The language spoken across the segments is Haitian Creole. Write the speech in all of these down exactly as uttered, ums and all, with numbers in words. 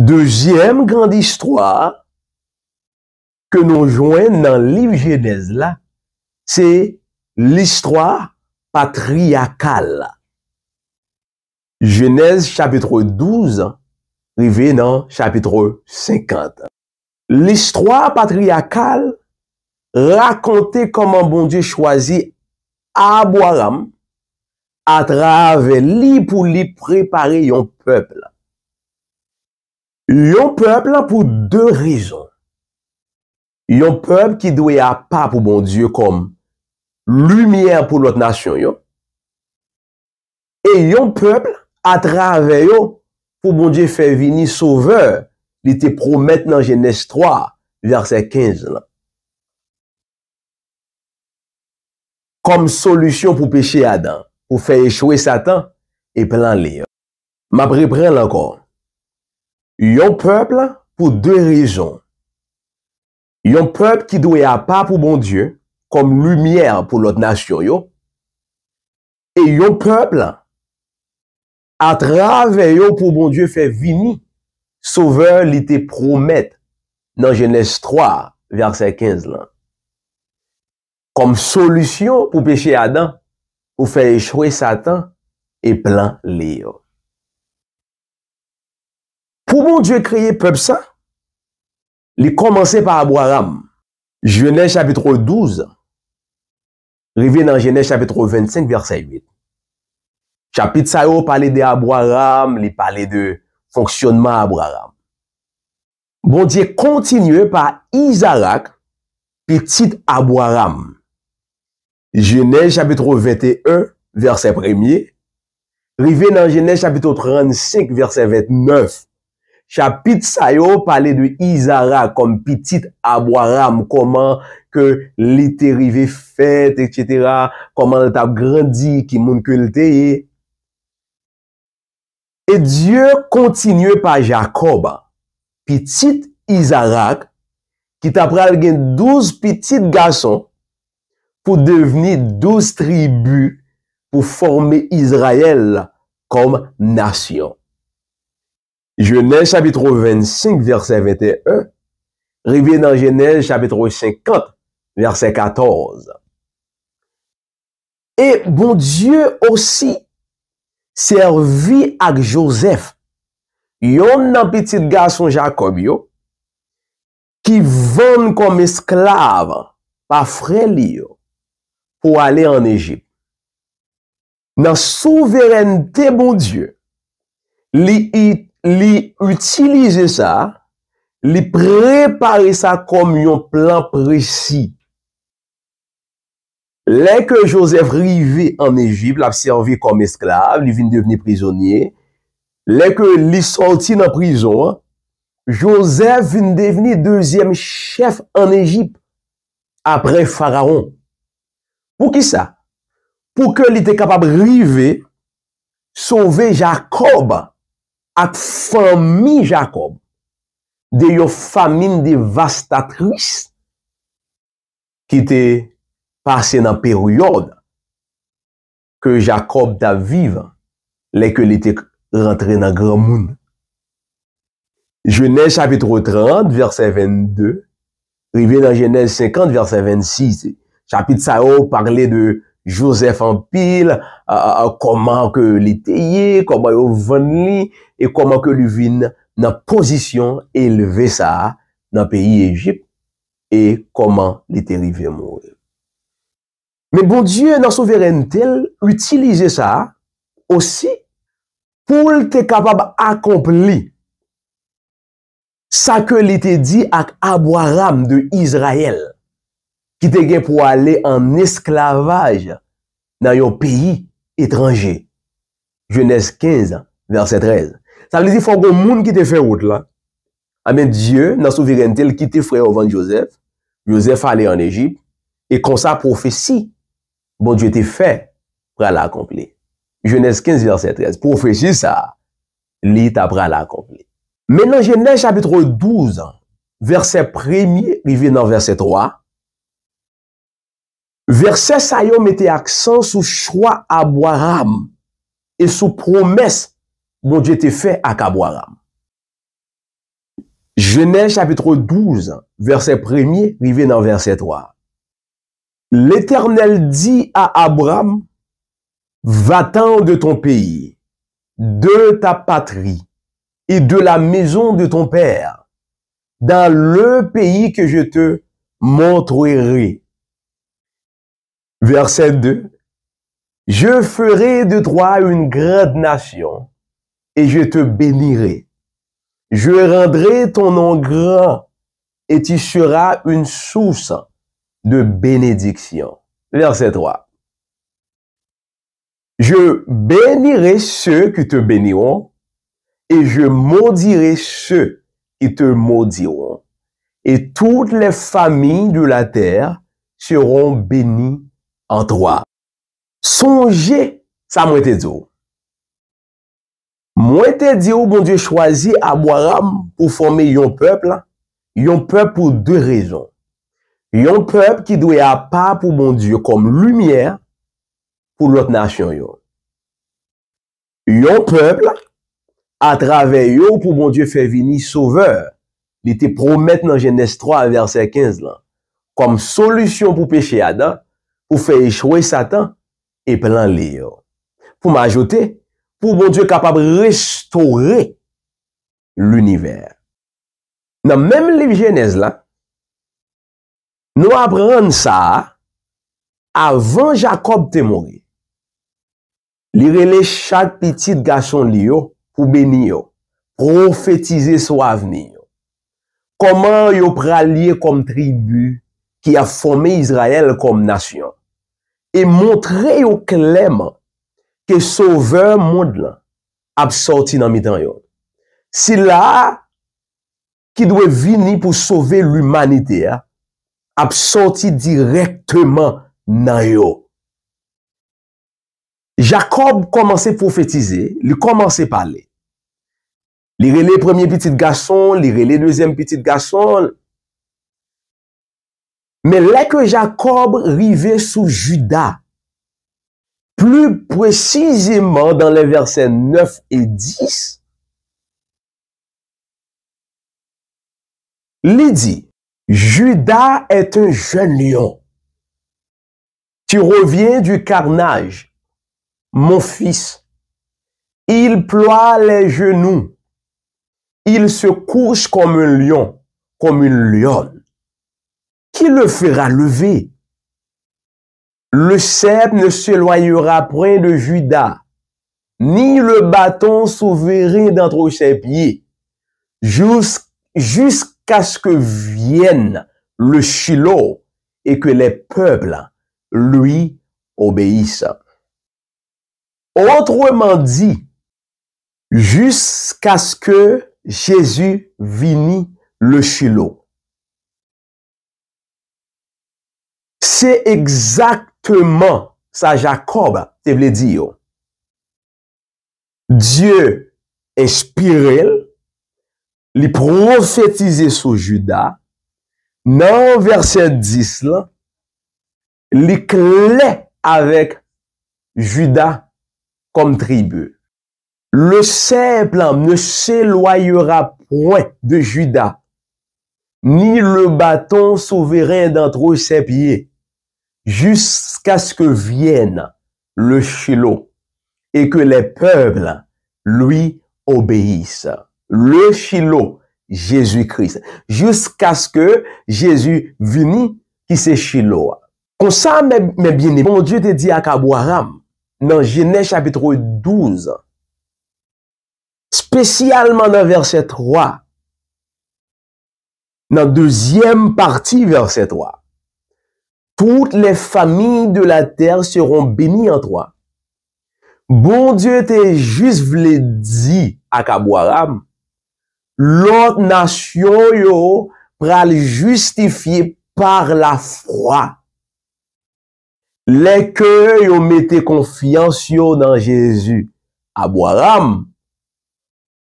Dezyèm gran istwa ke nou jwenn nan liv Jenèz la, se listwa patriyakal la. Jenèz chapit douz rive nan chapit senkant. Listwa patriyakal rakonte kòman Bondye chwazi Abraram atravè li pou li prepare yon pèp. Yon pèp pou de rezon. Yon pèp ki dwe apa pou Bondye kòm limyè pou lòt nasyon yo, e yon pèp atravè yo pou Bondye fè vini Sovè li te pwomèt nan Jenèz twa, vèsè kenz lan, kòm solisyon pou peche Adan, pou fè echwe Satan e plan li yo. M ap reprann l ankò. Yon pèp pou de rezon. Yon pèp ki dwe apa pou Bondye, kòm limyè pou lòt nasyon yo, e yon pèp atravè yo pou Bondye fè vini Sovè li te pwomèt nan Jenèz twa, vèsè kenz lan, kòm solisyon pou peche Adan, pou fè echwe Satan e plan li yo. Pou Bondye kreye pèp sa, li kòmanse pa Abraram. Jenèz chapit douz, rive nan Jenèz chapit vennsenk, vèsè uit. Chapit sa yo pale de Abraram, li pale de fonksyònman Abraram. Bondye kontinye pa Izarak, pitit Abraram. Jenèz chapit venteyen, vèsè premye, rive nan Jenèz chapit trannsenk, vèsè ventnèf. Chapit sa yo pale de Izarak kòm pitit Abraram, kòman ke li te rive fèt, etsetera, kòman l t ap grandi, ki moun ke l te ye. E Dye kontinye pa Jakòb, pitit Izarak, ki ta pral gen douz pitit gason pou devni douz tribi pou fòme Izrayèl kòm nasyon. Jenèz chapit vennsenk, vèsè venteyen, rive nan Jenèz chapit senkant, vèsè katòz. E Bondye osi sèvi ak Jozèf, yonn nan pitit gason Jakòb yo, ki vann kòm esklav pa frè li yo pou ale ann Ejip. Nan souverènte Bondye, li, li itilize sa, li prepare sa kòm yon plan presi. Lè ke Jozèf rive ann Ejip, l ap sèvi kòm esklav, li vin devni prizonye. Lè ke li sòti nan prizon an, Jozèf vin devni dezyèm chèf ann Ejip, apre Farawon. Poukisa? Pou ke li te kapab rive sove Jakòb ak fanmi Jakòb de yon famin devastatris ki te pase nan peryòd ke Jakòb t ap viv lè ke li te rantre nan granmoun. Jenèz chapit trant, vèsè vennde, rive nan Jenèz senkant, vèsè vennsis. Chapit sa yo pale de Jozèf anpil, a, a, a, kòman ke li te ye, kòman yo vann li, e kòman ke li vin nan pozisyon elve sa a nan peyi Ejip, e kòman li te rive mouri. Men Bondye, nan souverènte l, itilize sa a osi pou l te kapab akonpli sa ke li te di ak Abraram de Izrayèl, ki te gen pou ale ann esklavaj nan yon peyi etranje. Jenèz kenz, vèsè trèz. Sa vle di fò gon moun ki te fè wout la. Ebyen, Dye, nan souverènte l, kite frè yo vann Jozèf. Jozèf ale ann Ejip. E konsa, pwofesi Bondye te fè pral akonpli. Jenèz kenz, vèsè trèz. Pwofesi sa a, li ta pral akonpli. Men nan Jenèz chapit douz, vèsè premye rive nan vèsè twa, vèsè sa yo mete aksan sou chwa Abraram e sou pwomès Bondye te fè ak Abraram. Jenèz chapit douz, vèsè premye rive nan vèsè twa. L'Éternel dit à Abram, Va-t'en de ton pays, de ta patrie et de la maison de ton père, dans le pays que je te montrerai. Verset deux. Je ferai de toi une grande nation et je te bénirai. Je rendrai ton nom grand et tu seras une source de bénédiction. Verset trois. Je bénirai ceux qui te béniront et je maudirai ceux qui te maudiront. Et toutes les familles de la terre seront bénies en toi. Sonje sa mwen te di w. Mwen te di w Bondye chwazi Abraram pou fòme yon pèp, yon pèp pou de rezon. Yon pèp ki dwe apa pou Bondye kòm limyè pou lòt nasyon yo. Yon pèp atravè yo pou Bondye fè vini Sovè li te pwomèt nan Jenèz twa vèsè kenz lan, kòm solisyon pou peche Adan, pou fè echwe Satan e plan li yo. Pou m ajoute, pou Bondye kapab restore linivè. Nan menm liv Jenèz la, nou aprann sa a, avan Jakòb te mouri, li rele chak pitit gason li yo pou beni yo, pwofetize sou avni yo. Kòman yo pral ye kòm tribi ki ap fòme Izrayèl kòm nasyon, e montre yo klèman ke Sovè mond lan ap sòti nan mitan yo. Sila a ki dwe vini pou sove limanite a ap sòti dirèkteman nan yo. Jakòb kòmanse pwofetize, li kòmanse pale. Li rele premye pitit gason, li rele dezyèm pitit gason. Men lè ke Jakòb rive sou Jida, pli presizeman dan lè vèsè nèf e dis, li di, Juda est un jeune lion. Tu reviens du carnage, mon fils. Il ploie les genoux. Il se couche comme un lion, comme une lionne. Qui le fera lever? Le sceptre ne s'éloignera point de Juda, ni le bâton souverain d'entre ses pieds, jus-, jusqu'à ce que vienne le Shiloh et que les peuples lui obéissent. Autrement dit, jusqu'à ce que Jésus vini le Shiloh. Se egzakteman sa Jakòb te vle di yo. Dye enspire l, li pwofetize sou Jida. Nan vèsè dis lan, li klè avèk Jida kòm tribi. Le sceptre ne s'éloignera point de Juda, ni le bâton souverain d'entre ses pieds, jusqu'à ce que vienne le Shiloh, et que les peuples lui obéissent. Le Shiloh, Jésus-Christ. Jusqu'à ce que Jésus vini, ki se Shiloh a. Konsa, mes, mes bien-aimés, Bondye te di ak Abraram, nan Jenèz chapit douz, espesyalman nan vèsè twa, nan dezyèm pati vèsè twa, toutes les familles de la terre seront bénies en toi. Bondye te jis vle di ak Abraram, lòt nasyon yo pral jistifye pa lafwa. Lè ke yo mete konfyans yo nan Jezi, Abraram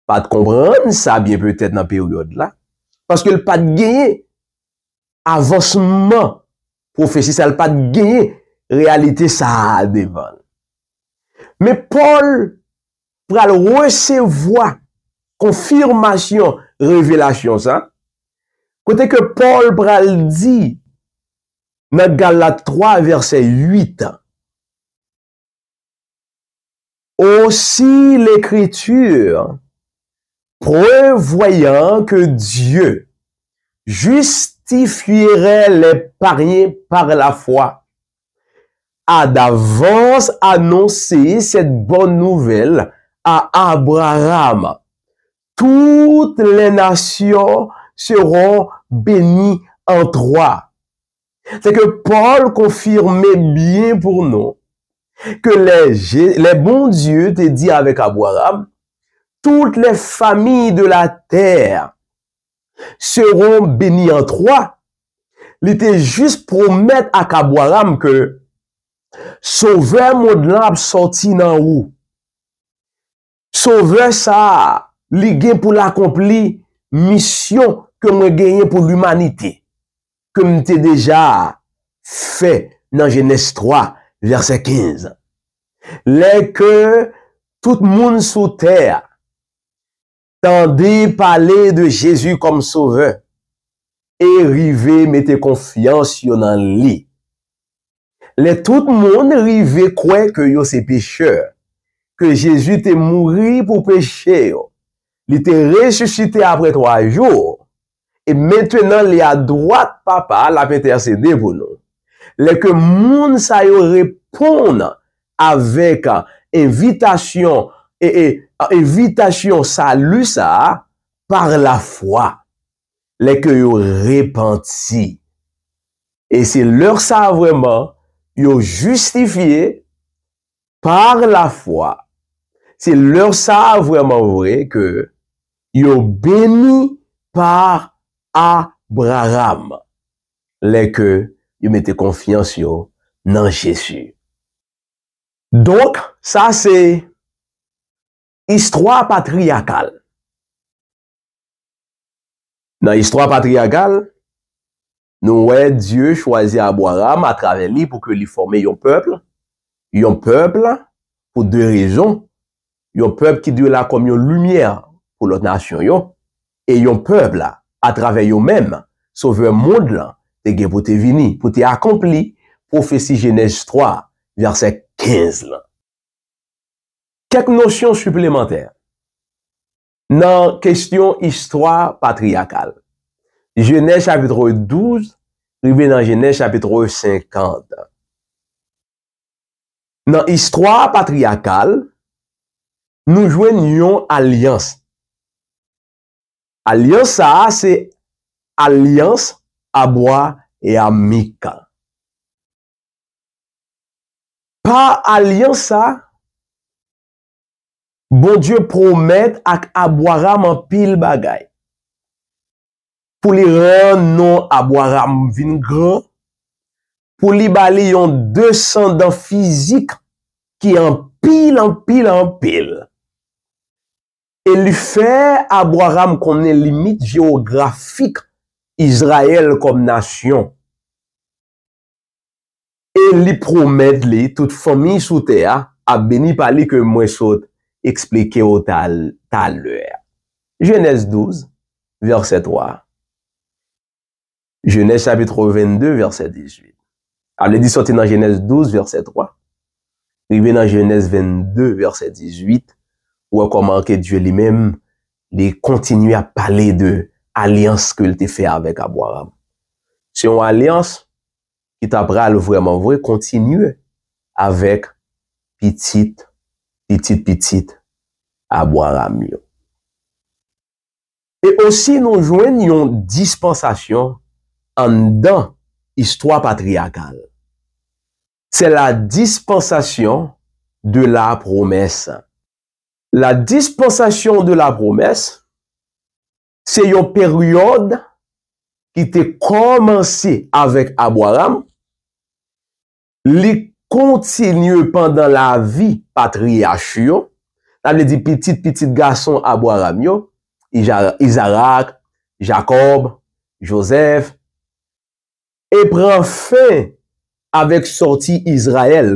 pa t konprann sa byen petèt nan peryòd la, paske l pa t genyen avansman pwofesi sa, l pa t genyen reyalite sa a devan l. Men Pòl pral resevwa konfimasyon revelasyon sa, kote ke Pòl pral di nan Galat twa vèsè uit, Aussi l'Écriture, prévoyant que Dieu justifierait les païens par la foi, a d'avance annoncé cette bonne nouvelle à Abraham. Toutes les nations seront bénies en toi. Se ke Pòl konfime byen pou nou ke lè Je- lè Bondye te di avèk Abraram, toutes les familles de la terre seront bénies en toi. Li te jis pwomèt ak Abraram ke Sovè mond lan ap sòti nan ou. Sovè sa a, li gen pou l akonpli misyon ke mwen genyen pou limanite, ke m te deja fè nan Jenèz twa, vèsè kenz. Lè ke tout moun sou tè a tande pale de Jezi kòm Sovè e rive mete konfyans yo nan li. Lè tout moun rive kwè ke yo se pechè, ke Jezi te mouri pou peche yo, li te resisite apre twa jou, e mentnan li adwat Papa a, l ap entèsede pou nou. Lè ke moun sa yo reponn avèk envitasyon, e, e, envitasyon sali sa a, par la foi, lè ke yo repanti. E se lè sa a vrèman yo jistifye par la foi. Se lè sa a vrèman vre ke yo beni pa Abraram, lè ke yo mete konfyans yo nan Jezi. Donk, sa se istwa patriyakal. Nan istwa patriyakal, nou wè Dye chwazi Abraram atravè li pou ke li fòme yon pèp, yon pèp pou de rezon, yon pèp ki dwe la kòm yon limyè pou lòt nasyon yo, e yon pèp la, atravè yo menm, Sovè mond lan te gen pou te vini, pou te akonpli pwofesi Jenèz twa, vèsè kenz lan. Kèk nosyon siplemantè nan kesyon istwa patriyakal. Jenèz chapit douz rive nan Jenèz chapit senkant. Nan istwa patriyakal, nou jwenn yon alyans. Alyans sa a se alyans Abrahamik. Pa alyans sa, Bondye pwomèt ak Abraram anpil bagay. Pou li rann non Abraram vin gran, pou li ba li yon desandan fizik ki anpil, anpil, anpil. E li fè Abraram konnen limit jewografik Izrayèl kòm nasyon. E li pwomèt li tout fanmi sou tè a ap beni pa li, ke mwen sot eksplike w tal-, talè a. Jenèz douz, vèsè twa. Jenèz chapit vennde, vèsè dizuit. Sa vle di sòti nan Jenèz douz, vèsè twa, rive nan Jenèz vennde, vèsè dizuit, ou wè kòman ke Dye li menm, li kontinye ap pale de alyans ke l te fè avèk Abraram. Se yon alyans ki ta pral vrèman vre kontinye avèk pitit, pitit, pitit Abraram yo. E osi nou jwenn yon dispansasyon anndan istwa patriyakal. C'est la dispensation de la promesse. La dispensation de la promesse, se yon peryòd ki te kòmanse avèk Abraram, li kontinye pandan lavi patriyach yo, sa vle di pitit pitit gason Abraram yo, Ija-, Izarak, Jakòb, Jozèf, e pran fen avèk sòti Izrayèl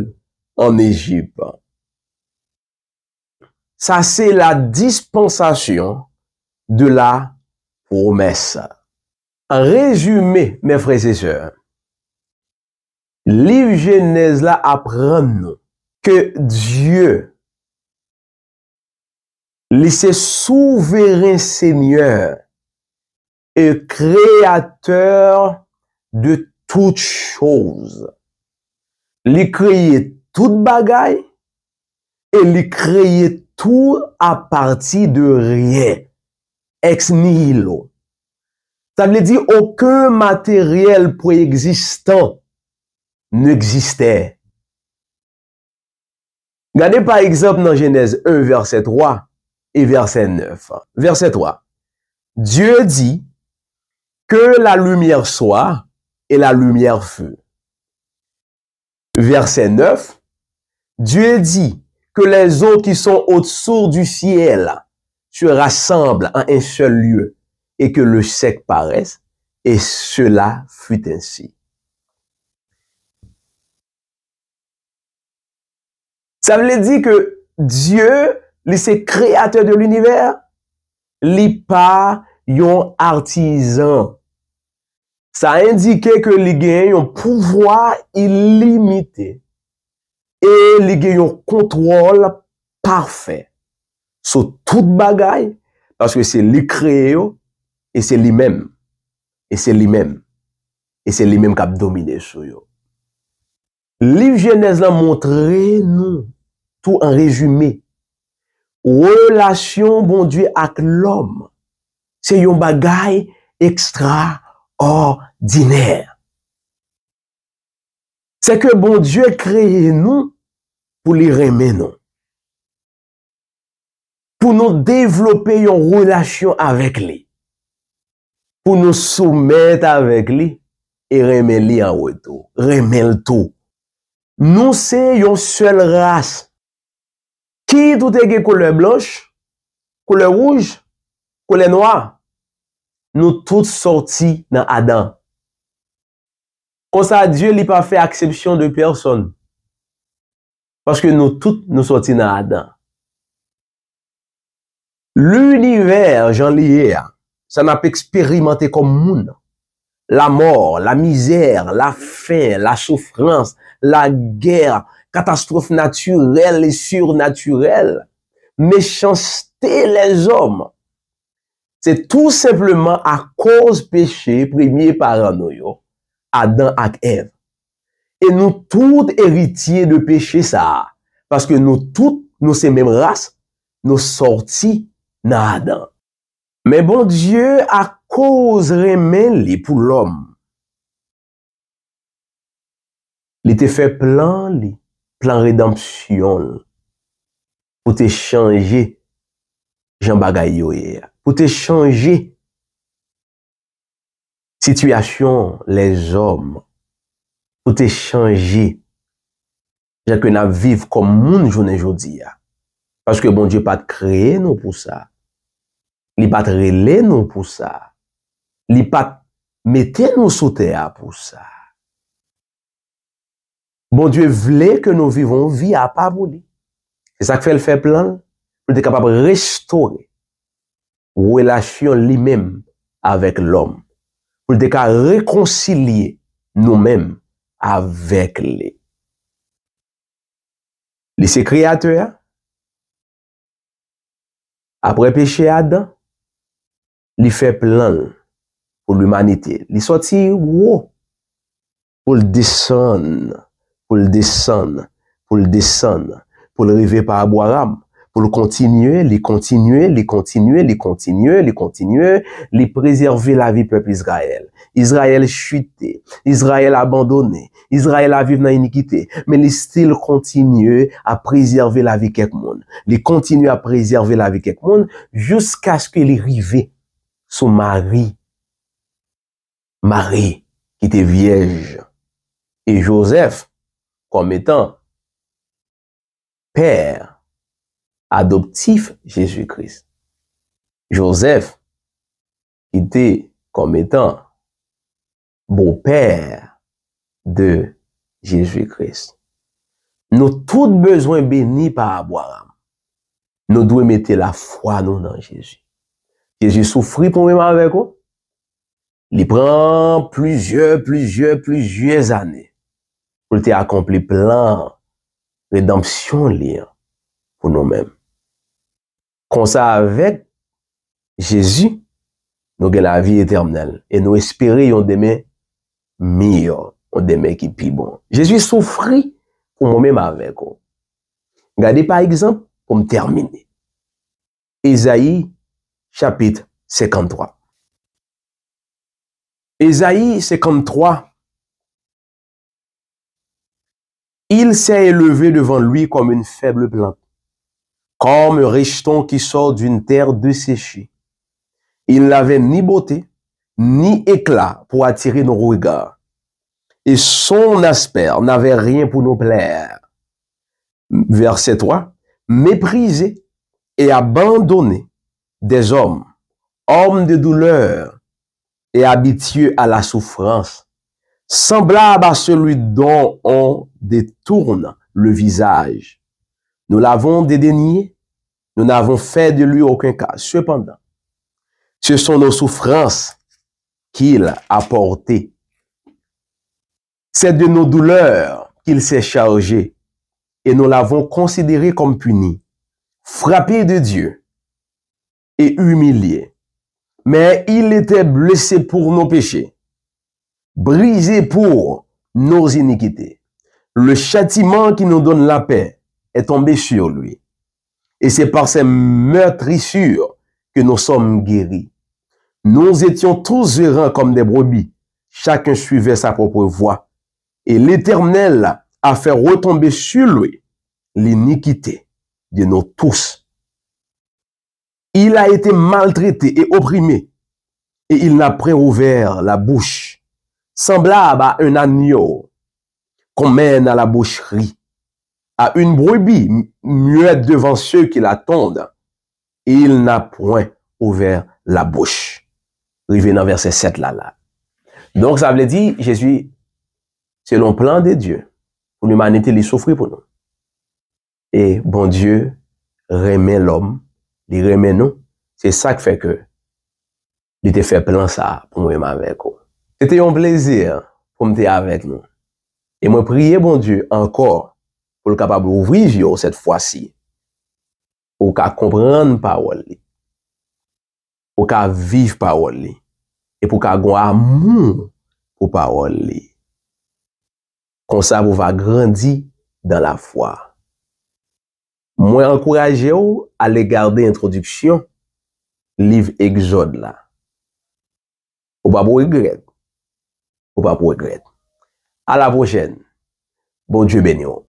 ann Ejip. Sa se la dispensation de la pwomès. An rezime, mes frères et sœurs, liv Jenèz la aprann nou ke Dye, li se souveren Senyè e kreyatè de tout choz. Li kreye tout bagay e li kreye tou apati de ryen, ex nihilo. Sa vle di okenn materyèl preegzistan n egziste. Gade pa egzanp nan Jenèz en vèsè twa e vèsè nèf. Vèsè twa, Dieu dit, que la lumière soit, et la lumière fut. Verset neuf, Dieu dit, que les eaux qui sont au-dessous du ciel se rassemblent en un seul lieu, et que le sec paraisse, et cela fut ainsi. Sa vle di ke Dye, li se kreyatè de linivè, li pa yon artizan. Sa endike ke li gen yon pouvwa ilimite e li gen yon kontwòl pafè sou tout bagay, paske se li kreye yo, e se li menm, e se li menm, e se li menm k ap domine sou yo. Liv Jenèz la montre nou, tou an rezime, relasyon Bondye ak lòm se yon bagay ekstraòdinè. Se ke Bondye kreye nou pou li renmen nou, pou nou devlope yon relasyon avèk li, pou nou soumèt avèk li e renmen li an retou, renmen l tou. Nou se yon sèl ras. Kit ou te gen koulè blanch, koulè wouj, koulè nwa, nou tout sòti nan Adan. Konsa, Dye, li pa fè aksepsyon de pèsonn. Paske nou tout, nou sòti nan Adan. Linivè, jan li ye a, sa n ap eksperimante kòm moun, lanmò, lamizè, lafen, lasoufrans, lagè, katastwòf natirèl e sirnatirèl, mechanste lèzòm, se tou senpleman akoz peche premye paran nou yo, Adan ak Èv. E nou tout eritye de peche sa a, paske nou tout, nou se menm ras, nou sòti nan Adan. Men Bondye, akoz renmen li pou lòm, li te fè plan li, plan redanpsyon l, pou te chanje jan bagay yo ye a, pou te chanje sitiyasyon lèzòm, pou te chanje jan ke n ap viv kòm moun jounen jodi a. Paske Bondye pa t kreye nou pou sa. Li pa t rele nou pou sa. Li pa t mete nou sou tè a pou sa. Bondye vle ke nou viv yon vi apa pou li. Se sa k fè l fè plan l, pou l te kapab restore relasyon li menm avèk lòm, pou l te ka rekonsilye nou menm avèk li. Li se Kreyatè a. Apre peche Adan, li fè plan l pou limanite. Li sòti wo pou l desann, pou l desann, pou l desann, pou l rive pa Abraram, pou l kontinye, li kontinye, li kontinye, li kontinye, li kontinye, li prezève lavi pèp Izrayèl. Izrayèl chite, Izrayèl abandone, Izrayèl ap viv nan inikite, men li still kontinye ap prezève lavi kèk moun. Li kontinye ap prezève lavi kèk moun jiskaske li rive sou Mari. Mari ki te vyèj e Jozèf kòm etan pè adoptif Jezi Kris. Jozèf ki te kòm etan bopè de Jezi Kris. Nou tout bezwen beni pa Abraram. Nou dwe mete lafwa nou nan Jezi. Jezi soufri pou mwen menm avèk ou. Li pran plizyè, plizyè, plizyè zane pou l te akonpli plan redanmsyon li an pou nou menm. Konsa, avèk Jezi, nou gen lavi etènèl e nou espere yon demen miyò, yon demen ki pi bon. Jezi soufri pou mwen menm avèk ou. Gade, pa egzanp, pou m tèmine. Ezayi, chapit senkanntwa. Ezayi senkanntwa. Il s'est élevé devant lui comme une faible plante, comme un rejeton qui sort d'une terre desséchée. Il n'avait ni beauté, ni éclat pour attirer nos regards, et son aspect n'avait rien pour nous plaire. Verset trois. Méprisé et abandonné des hommes, homme de douleur et habitué à la souffrance, semblable à celui dont on détourne le visage. Nous l'avons dédaigné, nous n'avons fait de lui aucun cas. Cependant, ce sont nos souffrances qu'il a portées. C'est de nos douleurs qu'il s'est chargé, et nous l'avons considéré comme puni, frappé de Dieu et humilié. Mais il était blessé pour nos péchés, brisé pour nos iniquités. Le châtiment qui nous donne la paix est tombé sur lui, et c'est par ses meurtrissures que nous sommes guéris. Nous étions tous errants comme des brebis, chacun suivait sa propre voie, et l'Éternel a fait retomber sur lui l'iniquité de nous tous. Il a été maltraité et opprimé, et il n'a point ouvert la bouche. Semblable à un agneau qu'on mène à la boucherie, à une brebis muette devant ceux qui la tondent, et il n'a point ouvert la bouche. Rive nan vèsè sèt la la. Donk, sa vle di, Jezi, selon plan de Dye pou limanite, li soufri pou nou. E Bondye renmen lòm, li renmen nou. Se sa k fè ke li te fè plan sa a pou mwen menm avèk ou. Se te yon plezi pou m te avèk nou. E mwen priye Bondye ankò pou l kapab ouvri je w sèt fwa si, pou w ka konprann pawòl li, pou w ka viv pawòl li, e pou w ka gon amou pou pawòl li. Konsa pou w va grandi dan lafwa. Mwen ankouraje w ale gade entwodiksyon liv Egzòd la. Ou p ap regrèt. Ou p ap regrèt. A la pwochèn. Bondye beni w.